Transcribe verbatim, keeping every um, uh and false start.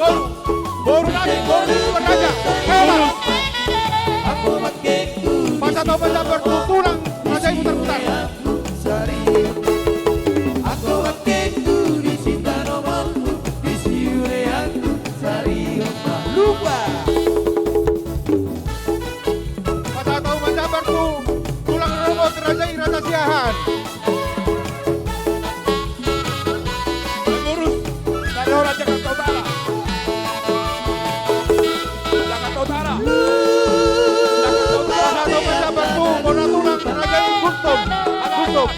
Boru, boru nami, boru ni tuan raja. Hela. Pasahat hami jambar tu tulang raja i Butarbutar. Lupa. Pasahat hami jambar tu tulang rorobot raja i, Raja Siahaan. Pengurus dari orang Jakarta Utara. Jakarta Utara. Jakarta Utara. Pasahat hami jambar tu bona tulang raja i Gultom. Gultom.